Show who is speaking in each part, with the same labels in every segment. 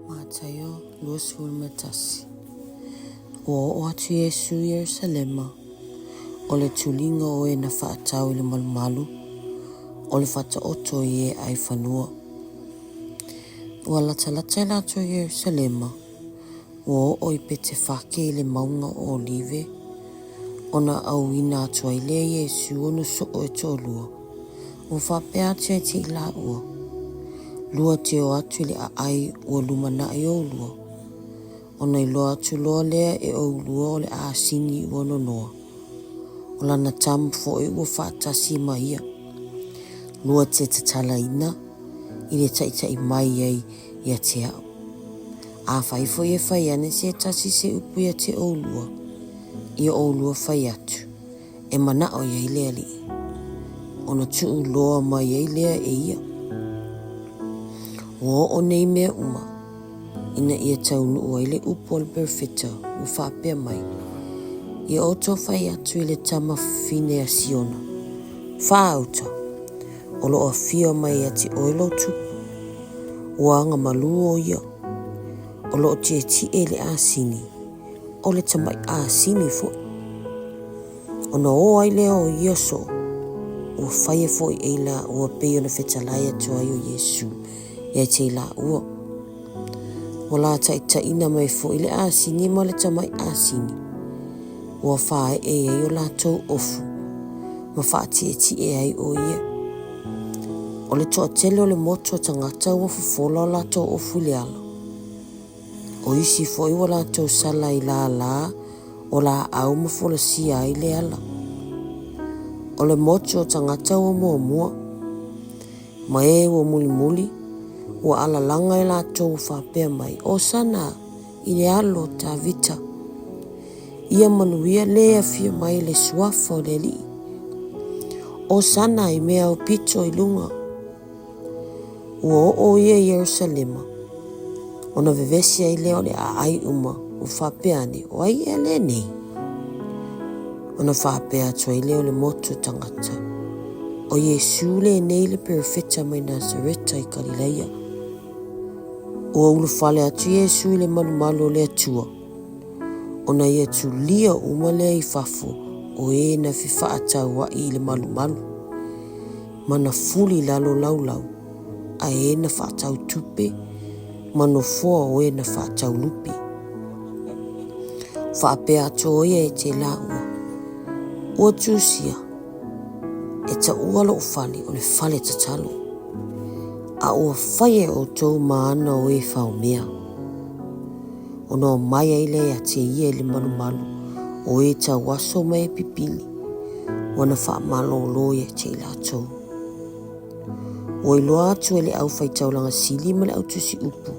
Speaker 1: Mataio 21. Ua oo atu Iesu i Ierusalema, o le tuliga o e na faatau i le malumalu, o le faataoto i e ai fanua. Ua latalata i latou i Ierusalema, ua oo i Petefake i le mauga o Olive, ona auina atu ai lea e Iesu ona soo e toalua, ua faapea atu ia te i laua, Lua te o atu i le aai ua lumanai oulua, ona iloa atu loa lea e oulua o le asini ua nonoa, o lana tama foi ua faatasi ma ia. Lua te tatalaina i le taitai mai ai ia te a'u. Afai foi e fai ane se tasi se upu ia te oulua, ia oulua fai atu, E manao i ai le Alii, ona tuu loa mai ai lea e ia. Ua oo nei mea uma, ina ia taunuu ai le upu a le perofeta ua faapea mai, Ia outou fai atu i le tama fafine a Siona, Faauta, o lo o afio mai ia te oe lou tupu, ua agamalu o ia, o lo o tietie i le asini, o le tamai asini foi. Ona o ai lea o ia soo, ua faia foi e i laua pei ona fetalai atu ai o Iesu ia te i laua. Ua lataitaina mai foi le asini ma le tamai asini, ua faaee ai o latou ofu ma faatietie ai o ia. O le toatele o le motu o tagata ua fofola o latou ofu i le ala. O isi foi ua latou sala i lālā o laau ma folasia ai le ala. O le motu o tagata ua muamua, ma e ua mulimuli, ua alalaga e latou ua faapea mai, Hosana i le alo o Tavita. Ia manuia le afio mai i le suafa o le Alii. Hosana i mea aupito i luga. Ua oo ia i Ierusalema, ona vevesi ai lea o le aai uma, ua faapea ane, O ai ea lenei? Ona faapea atu ai lea o le motu o tagata, O Iesū lenei le perofeta mai Nasareta i Kalilaia. Ua ulufale atu Iesū i le malumalu o le Atua, ona ia tulia uma lea i fafo o e na fefaatauaʻi i le malumalu. Ma na fuli i lalo laulau a e na faatau tupe ma nofoa o e na faatau lupe. Faapea atu o ia e te laua, Ua tusia, e taua lou fale o le fale tatalo, a ua faia e outou ma ana o e faomea. Ona omai ai lea ia te ia i le malumalu o e tauaso ma e pipili, ua na faamalōlō ia te i latou. Ua iloa atu e le aufaitaulaga sili ma le autusi upu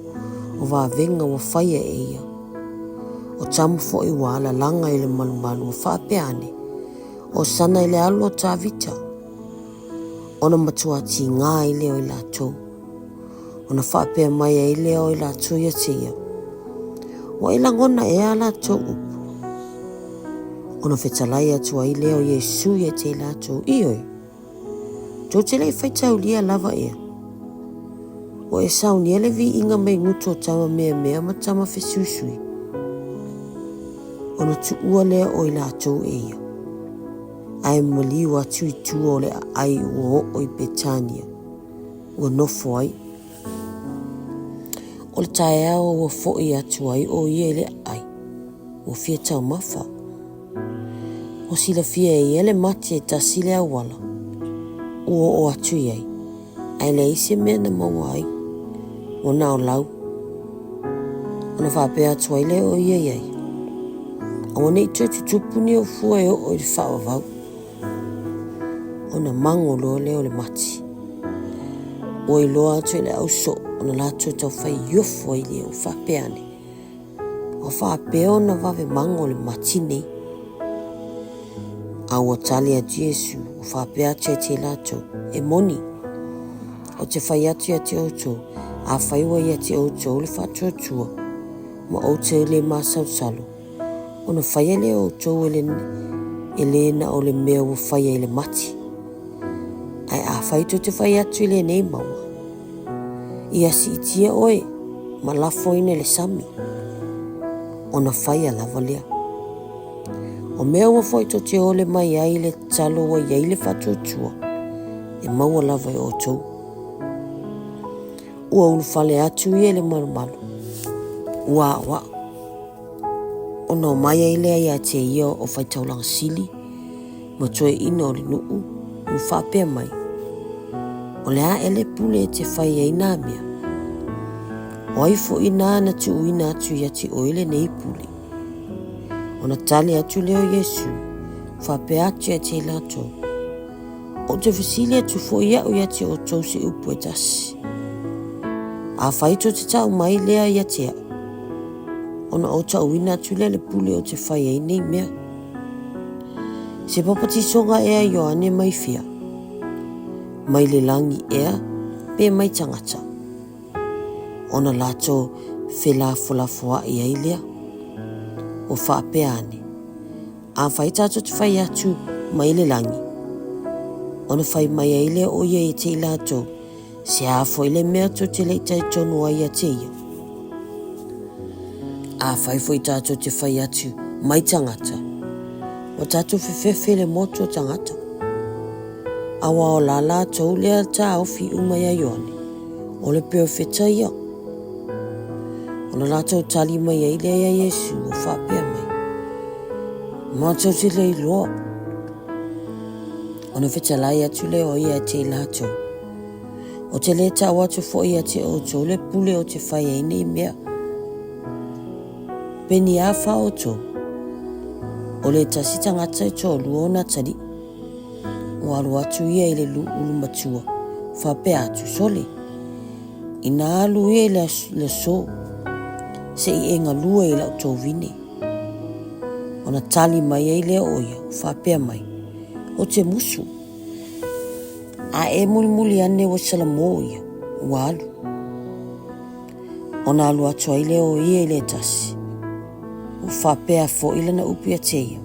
Speaker 1: o vavega ua faia e ia. O tama foi ua alalaga i le malumalu ua faapea ane, Hosana i le alo o Tavita. Ona matua tigā ai lea o i latou. Ona faapea mai ai lea o i latou ia te ia, Ua e lagona ea a latou upu? Ona fetalai atu ai lea o Iesū ia te i latou, Ioe, tou te le i faitaulia lava ea? Ua e saunia le viiga mai gutu o tama meamea ma tama fesuisui. Ona tuua lea o i latou e ia, ae maliu atu i tua o le aai ua oo i Petania. ua nofo ai. O le taeao ua foi atu ai o ia i le aai, ua fia taumafa. Ua silafia e ia le mati e tasi le auala ua oo atu i ai, ae leai se mea na maua ai, ua na o lau. Ona faapea atu ai lea o ia i ai, Aua ne i toe tutupu ni ou fua e oo i le faavavau. Ona mago loa lea o le mati. Ua iloa atu e le au soo ona latou taufai iofo ai lea ua faapea ane, Ua faapea ona vave mago le mati nei. A ua tali atu Iesu, ua faapea atu ia te latou, E moni, ou te fai atu ia te outou, afai ua ia te outou le faatuatua, ma ou te le masalosalo, Ona faia lea o outou e le, e le na o le mea ua faia i le mati. Ae afai tou te fai atu i lenei mauga, ia siitia oe ma lafoina i le sami, ona faia lava lea. O mea uma foi tou te ole mai ai i le tatalo ua i ai le faatuatua, e maua lava e outou. Ua ulufale atu ia i le malumalu, ua aoao. Ona omai ai lea ia te ia o faitaulaga sili ma toeaiina o le nuu ua faapea mai, O le a ea le pule e te fai ai nā mea? O ai foi nā na tuuina atu ia te oe lenei pule? Ona tali atu lea o Iesu, faapea atu ia te i latou, Ou te fesili atu foi au ia te outou se upu e tasi. Afai tou te tau mai lea ia te au, ona ou tauina atu lea le pule ou te fai ai nei mea. Se papatisoga ea Ioane mai fea? Mai le lagi ea pe mai tagata? Ona latou felafolafoaʻi ai lea. Ua faapea ane, Afai tatou te fai atu mai le lagi, ona fai mai ai lea o ia ia te i latou, Se a foi le mea tou te le i talitonu ai ia te ia? Afai foi tatou te fai atu mai tagata, ua tatou fefefe i le motu o tagata. Aua o la latou lea taofi uma ia Ioane, o le perofeta ia. Ona latou tali mai ai lea ia Iesu ua faapea mai, Matou te le iloa. Ona fetalai atu lea o ia te i latou, Ou te le tau atu foi ia te outou le pule ou te fai ai nei mea. Pe ni a fa outou, o le tasi tagata e toalua ona atalii. Ua alu atu ia i le ulu matua, faapea atu, Sole, inā alu ia i le aso, se i e galue i lau tovine. Ona tali mai ai lea o ia, faapea mai, Ou te musu. A e mulimuli ane ua salamo ia, ua alu. Ona alu atu ai lea o ia i le tasi. Ua faapea foi lana upu ia te ia.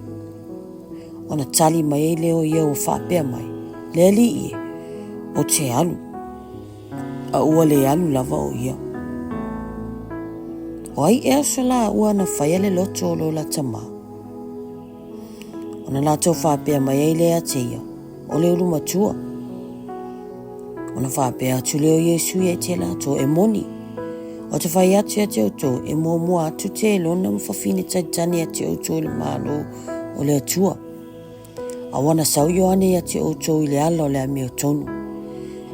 Speaker 1: Ona tali mai ai lea o ia ua faapea mai, Le alii e, ou te alu. A ua le alu lava o ia. O ai ea so la ua na faia le loto o lo la tama? Ona latou faapea mai ai lea ia te ia, O le ulu matua. Ona faapea atu lea o Iesu ia te latou, E moni, o te fai atu ia te outou, e muamua atu te Elona ma fafine talitani ia te outou i le Malo o le Atua. A ua na sau Ioane ia te outou i le ala o le amiotonu,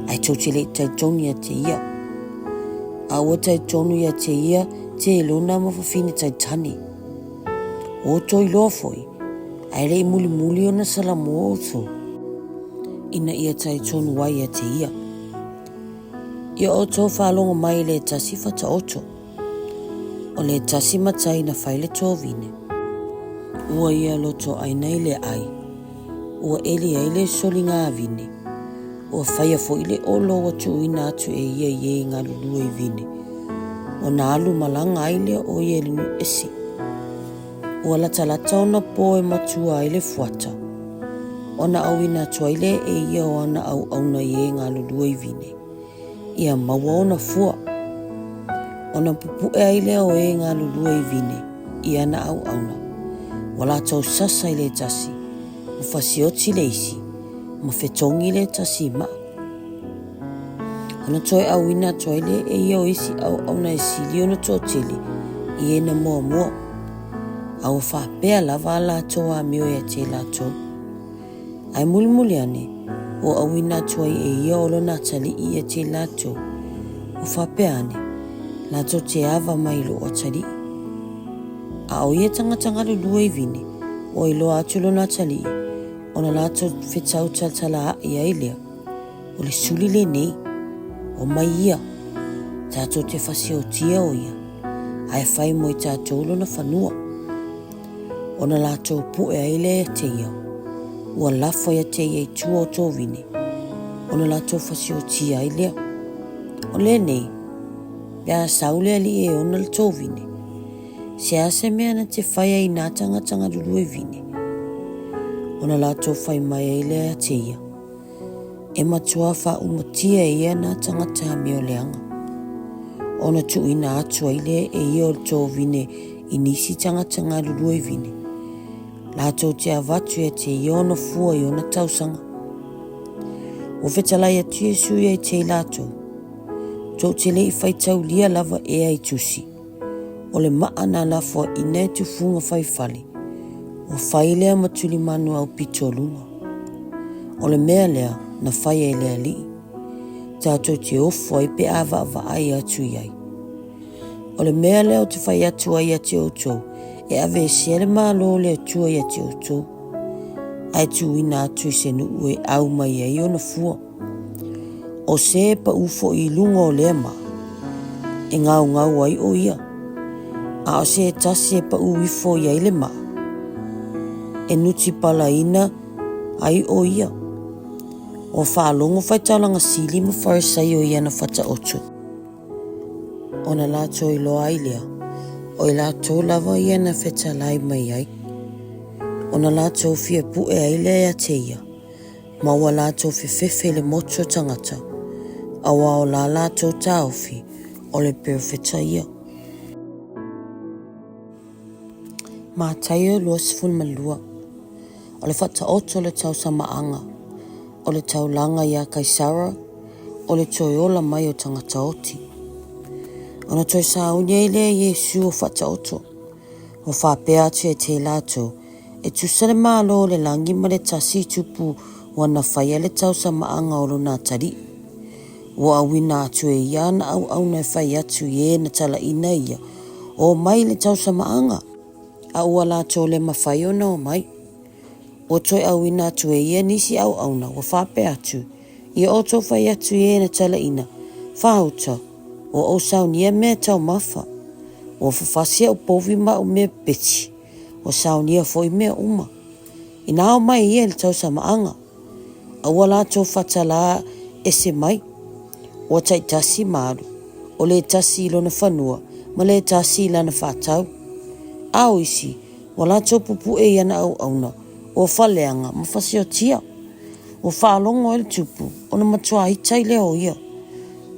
Speaker 1: ae tou te le i talitonu ia te ia. A ua talitonu ia te ia te Elona ma fafine talitani. Ua outou iloa foi, ae le i mulimuli ona salamo outou, ina ia talitonu ai ia te ia. Ia outou faalogo mai i le tasi fataoto, o le tasi matai na fai le tovine. Ua ia lotoʻaina i le ʻai, ua ʻeli ai le soligāvine, ua faia foi le olo ua tuuina atu e ia i e galulue i vine, ona alu malaga ai lea o ia i le nuu ese. Ua latalata ona po e matua ai le fuata, ona auina atu ai lea e ia o ana auauna i e galulue i vine, ia maua ona fua. Ona pupuʻe ai lea o e galulue i vine i ana auauna, ua latou sasa i le tasi, ua fasioti le isi, ma fetogi le tasi i maa. Ona toe auina atu ai lea e ia o isi auauna e sili ona toatele i e na muamua, a ua faapea lava a latou amio ia te latou. Ae mulimuli ane, ua auina atu ai e ia o lona atalii ia te latou, ua faapea ane, latou te ava mai i lou atalii. A o ia tagata galulue i vine, ua iloa atu lona atalii, ona latou fetau talatala aʻe ai lea, O le suli lenei, omai ia, tatou te fasiotia o ia, ae fai mo i tatou lona fanua. Ona latou puʻe ai lea ia te ia, ua lafo ia te ia i tua o tovine, ona latou fasiotia ai lea. O lenei, pe a sau le alii e ona le tovine, Se a se mea na te fai ai nā tangata galulue vine? Ona latou fai mai ai lea ia te ia, E matua faaʻumatia e ia nā tagata amioleaga. Ona tuuina atu ai lea e ia o le tovine i nisi tagata galulue vine. Latou te avatu ia te ia ona fua i ona tausaga. Ua fetalai atu Iesu ia te i latou, Tou te le i faitaulia lava ea i tusi, o le maa na lafoaina e tufuga fai fale, ua fai lea ma tulimanu aupito luga. O le mea lea na faia e le Alii, tatou te ofo ai pe a vaavaai atu i ai. O le mea lea ou te fai atu ai ia te outou, e aveesea le Malo o le Atua ia te outou, ae tuuina atu i se nuu e au mai ai ona fua. O se e pau foi i luga o lea maa, e gaugau ai o ia, a o se tasi e pau ifo i ai le maa, e nutipalaina ai o ia. Ua faalogo faitaulaga sili ma Farisaio i ana fataoto. Ona latou iloa ai lea, o i latou lava ia na fetalai mai ai. Ona latou fia pue ai lea ia te ia, ma ua latou fefefe i le motu o tagata, auā o la latou taofi o le perofeta ia. Mataio 22. O le faataoto o le tausamaaga, o le taulaga iā Kaisara, o le toe ola mai o tagata oti. Ona toe sauni ai lea Iesu o faataoto, ua faapea atu ia te i latou, E tusa le Malo o le lagi ma le tasi tupu ua na faia le tausamaaga o lona atalii. Ua auina atu e ia ana auauna e fai atu i e na talaina ia, O mai i le tausamaaga! A ua latou le mafai ona o mai. Ua toe auina atu e ia nisi auauna, ua faapea atu, Ia outou fai atu i e na talaina, Fāuta, ua ou saunia mea taumafa, ua fafasi au povi ma au mea pepeti, ua saunia foi mea uma. Inā o mai ia i le tausamaaga, a ua latou faatalā ese mai, ua taitasi ma alu, o le tasi i lona fanua ma le tasi i lana faatau. A o isi, ua latou pupue i ana auauna, ua faleaga ma fasiotia. Ua faalogo ai le tupu, ona matua ita ai lea o ia.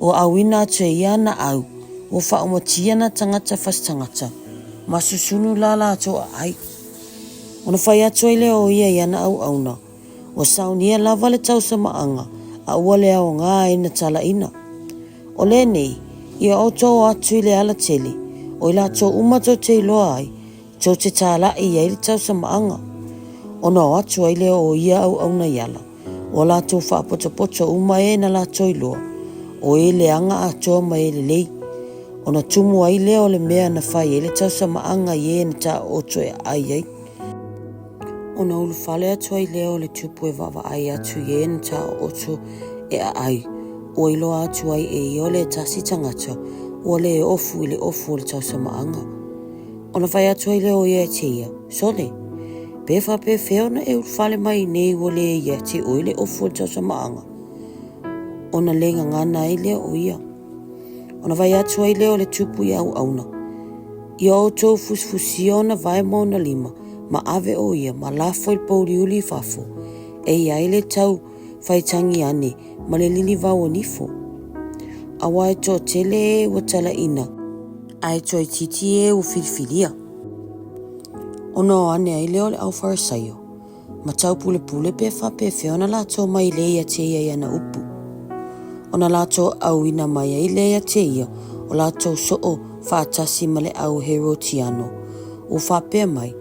Speaker 1: Ua auina atu e ia ana au, ua faaumatia na tagata fasitagata, ma susunu la latou aai. Ona fai atu ai lea o ia i ana auauna, Ua saunia lava le tausamaaga, a ua le aoga ai na talaina. O lenei, ia outou o atu i le alatele, o i latou uma tou te iloa ai, tou te tālaʻi i ai le tausamaaga. Ona o atu ai lea o ia auauna i ala, ua latou faapotopoto uma e na latou iloa, o e leaga atoa ma e lelei. Ona tumu ai lea o le mea na fai ai le tausamaaga i e na taooto e aai ai. Ona ulufale atu ai lea o le tupu e vaavaai atu i e na taooto e aai, ua iloa atu ai e ia o le tasi tagata ua le ofu i le ofu o le tausamaaga. Ona fai atu ai lea o ia e te ia, Sole, pe faapefea ona e ulufale mai nei ua le ia te oe le ofu o le tausamaaga? Ona le gagana ai lea o ia. Ona fai atu ai lea o le tupu i auauna, Ia outou fusifusia ona vae ma ona lima, ma ave o ia ma lafo i le pouliuli i fafo, e i ai le tau faitagi ane ma le lilivao o nifo. Aua e toatele e ua talaina, ae toaitiiti e ua filifilia. Ona o ane ai lea o le au Farisaio, ma taupulepule pe faapefea ona latou mai lea ia te ia i ana upu. Ona latou auina mai ai lea ia te ia o latou soo faatasi ma le au Herotiano, ua faapea mai,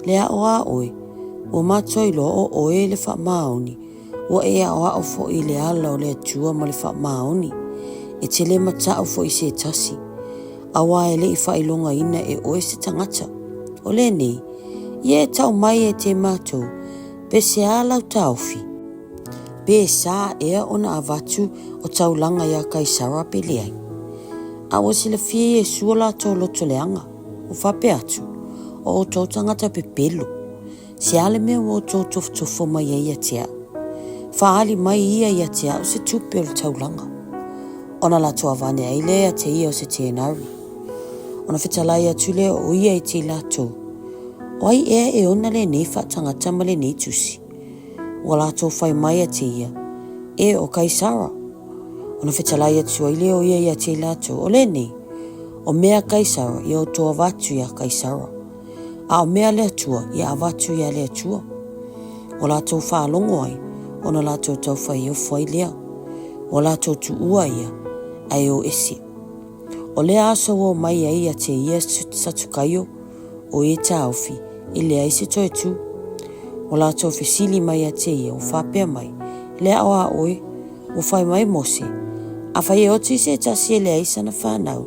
Speaker 1: Le aʻo a ʻoe, ua matou iloa o ʻoe le faamaoni, Ua e aʻoaʻo foi i le ala o le Atua ma le faamaoni, e te le mataʻu foi i se tasi, auā e le i faailogaina e oe se tagata. O lenei, ia e tau mai e te matou, pe se a lau taofi? Pe sa ea ona avatu o taulaga iā Kaisara pe leai? A ua silafia Iesu o latou loto leaga, ua faapea atu, O outou tagata pepelo, Se a le mea ua outou tofotofo mai ai ia te au? Faaali mai ia ia te au se tupe o le taulaga. Ona latou avane ai lea ia te ia o se tenari. Ona fetalai atu lea o ia i te i latou, O ai ea e ona lenei faatagata ma lenei tusi? Ua latou fai mai ia te ia, E o Kaisara. Ona fetalai atu ai lea o ia ia te i latou, O lenei? O mea a Kaisara, ia outou avatu iā Kaisara. A o mea a le Atua, ia avatu iā le Atua. Ua latou faalogo ai, ona latou taufaiofu ai lea. Ua latou tuua ia, ae o ese. O lea aso ua omai ai ia te ia Satukaio, o e taofi, e leai se toe tu. Ua latou fesili mai ia te ia, ua faapea mai, Le ao a oe, ua fai mai Mose, Afai e oti se tasi e leai sana fanau,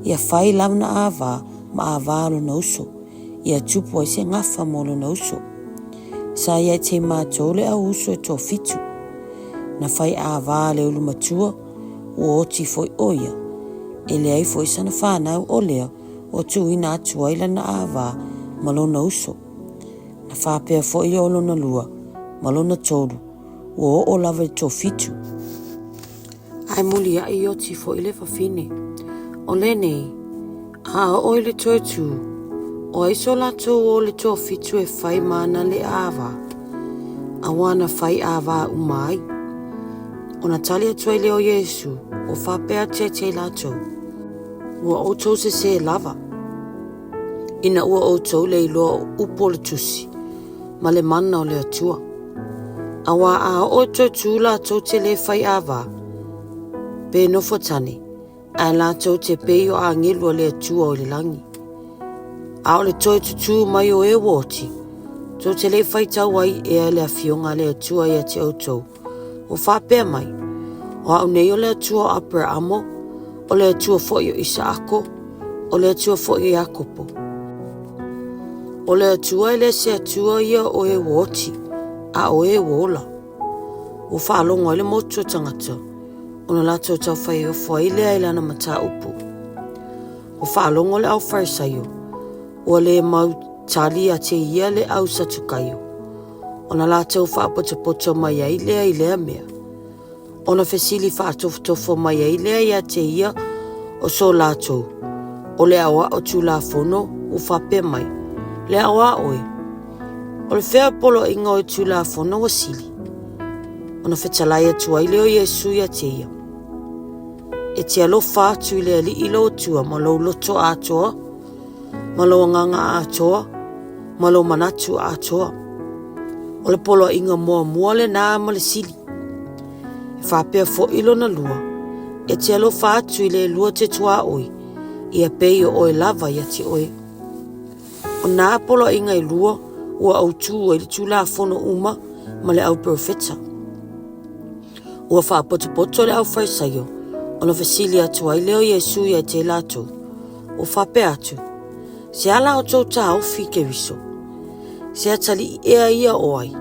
Speaker 1: ia fai lana ava ma ava lona uso, ia tupu ai se gafa mo lona uso. Sa ia te matou le au uso e toafitu. Na fai ava le ulu matua, ua oti foi ʻo ia. E leai foi sana fanau o lea ua tuuina atu ai lana ava ma lona uso. Na faapea foi o lona lua ma lona tolu, ua oo lava i le toafitu. Ae muliaʻi oti foi le fafine. O lenei, a oo i le toe tū, o ai so latou o le toafitu e fai ma ana le ava? Auā na fai ava uma ai. Ona tali atu ai lea o Iesu, ua faapea atu ia te i latou, Ua outou sesē lava, ina ua outou le iloa o upu o le Tusi, ma le mana o le Atua. Auā a oo e toe tū latou te le fai ava, pe nofo tane, ae latou te pei o agelu a le Atua o i le lagi. A o le toe tutū mai o e ua oti, tou te le i faitau ai ea i le Afioga a le Atua ia te outou, ua faapea mai, O au nei o le Atua o Aperaamo, o le Atua foi o Isaako, o le Atua foi o Iakopo. O le Atua e le se Atua ia o e ua oti, a o e ua ola. Ua faalogo ai le motu o tagata, ona latou taufaiofu ai lea i lana mataupu. Ua faalogo le au Farisaio, ua le mau tali ia te ia le au Satukaio, ona latou faapotopoto mai ai lea i lea mea. Ona fesili faatofotofo mai ai lea ia te ia o so latou, o le aoao Tulafono ua faapea mai, Le ao a oe, o le fea o poloaiga o Tulafono ua sili? Ona fetalai atu ai lea o Iesu ia te ia, E te alofa atu i le Alii lou Atua ma lou loto atoa, ma lou agaga atoa, ma lou manatu atoa. O le poloaiga muamua lenā ma le sili. E faapea foi lona lua, e te alofa atu i le lua te tuaoi, ia pei o oe lava ia te oe. O nā poloaiga e lua ua autū ai le Tulafono uma ma le au perofeta. Ua faapotopoto le au Farisaio ona fesili atu ai lea o Iesu ia te latou, ua faapea atu, Se ala o tou taofi i Keriso? Se atalii ea ia o ai?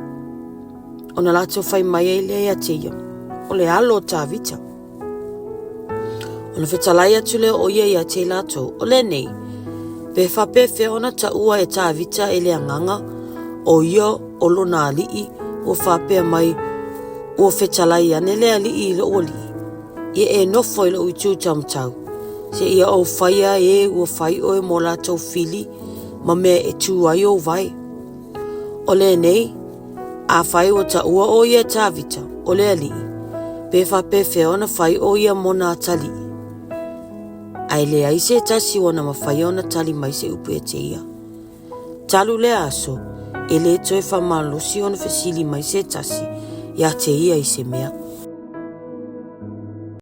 Speaker 1: Ona latou fai mai ai lea ia te ia, O le alo o Tavita. Ona fetalai atu lea o ia ia te latou, O lenei, pe faapefea ona taua e Tavita e le Agaga, o ia o lona alii, ua faapea mai, Ua fetalai ane le Alii i lou Alii, ia e nofo i lou itu taumatau, seia ou faia e ua fai oe mo latou fili ma mea e tu ai ou vae. O lenei, afai ua taua o ia e Tavita, o le Alii, pe faapefea ona fai o ia mona atalii? Ae leai se tasi ua na mafaia ona tali mai se upu ia te ia. Talu lea aso, e le toe faamalosi ona fesili mai se tasi ia te ia i se mea.